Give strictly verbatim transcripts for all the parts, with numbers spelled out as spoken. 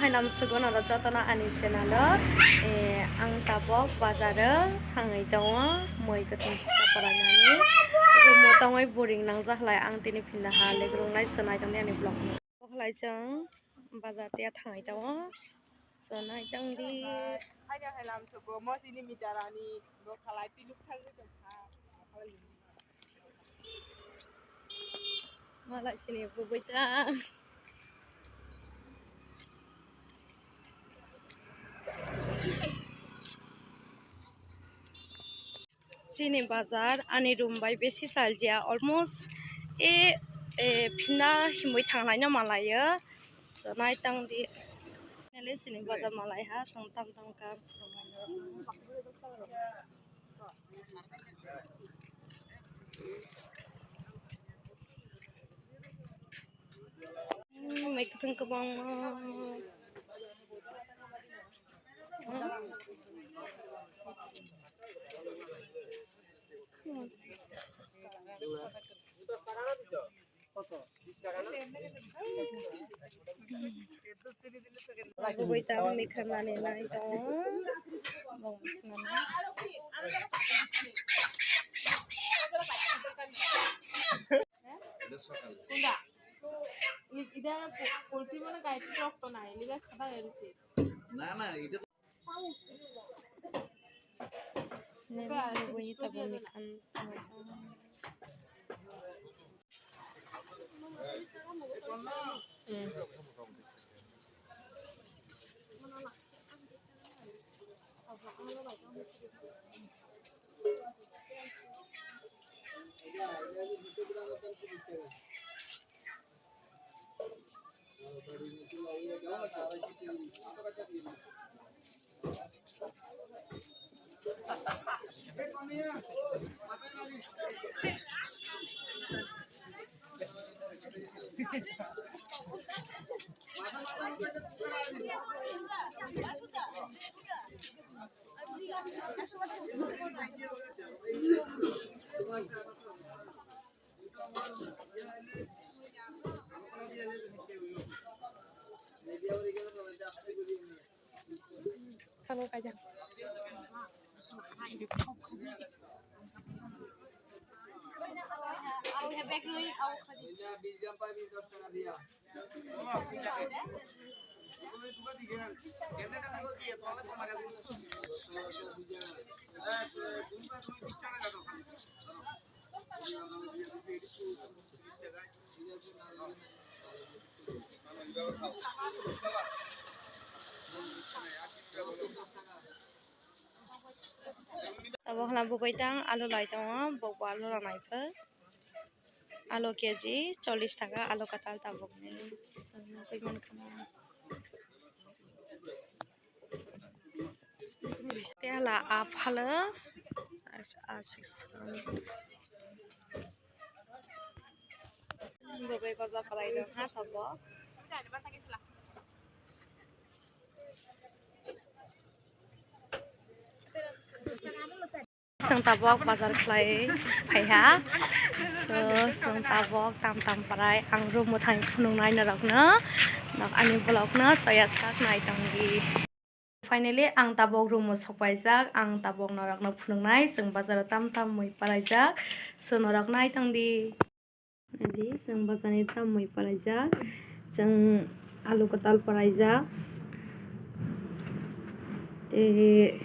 Hai namsugo norok jotono ani channel o, eh, ang tabok bazar o thangwi tongo, mui kwthwng kisa pwrainani. Room o tongwi boring nangjak lai, ang tini phinda ha legrung nai, so nai tongdi ani vlog no. Bo khlai chwng bazar tei thangwi tongo, so nai tongdi. Hai da hai lamsugo mo tini mitarani bo khalai tini thangwi tongkha. Malai sini bubui ta. Chini bazar ani room bai besi saljia, almost e, e phinda himui thanglaino malaio, so nai tongdi. Nele sini bazar malai ha, song tam tam ka. Hmm, mai kwthwng kwbangma. Bubui tamo mikha manwi nai tongo. Bong mikha manwi. Ida polti mana kai tu tok to nai, ligas kata ya rusi. Na, na, ida. Nini bubui tamo mikha. Abo hwnna bwbwi tang alu lai tongo, bokbo alu rw naikhe. Alu K G chollish taka, alu kwtal tabukni. Tei hala a phalo aswk swkang. Bwbwi baja phalai rw kha tabuk. Chwng tabuk bazar khlai phaiha. So, chwng tabuk tam tam prai ang room mwthang phunuknai norokno. Nok ani vlog no soya sak nai tongdi. Finally, ang tabuk room o sokpaijak, ang tabuk norokno phunuknai, chwng bazar o tam tam mui palaijak. So, norok nai tongdi. Naidi, chwng bwsani tamwi palaijak, chwng alu kwtal palaijak, tei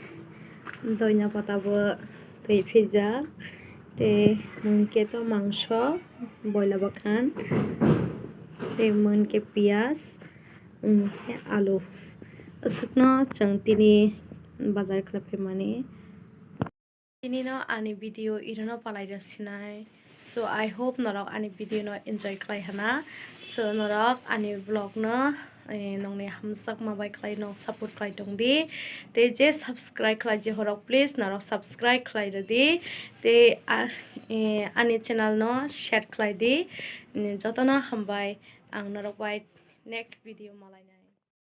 doina pata bo twi phijak, tei hwnkhe to mangso, boila bwkhan, tei hwnkhe piyaj, hwnkhe alu. Aswkno chwng tini bazar khlai phaimani. Tini no ani video iro no palai rw sinai. So, I hope norok ani video no enjoy khlai hana. So, norok ani vlog no, eh, nongni hamjakma bai khlai no support khlai tong di. Tei je subscribe khlai je horok, please norok subscribe khlai rw di. Tei, ah, eh, ani channel no share khlai di. Joto no hambai, ang norok bai next video malai nai.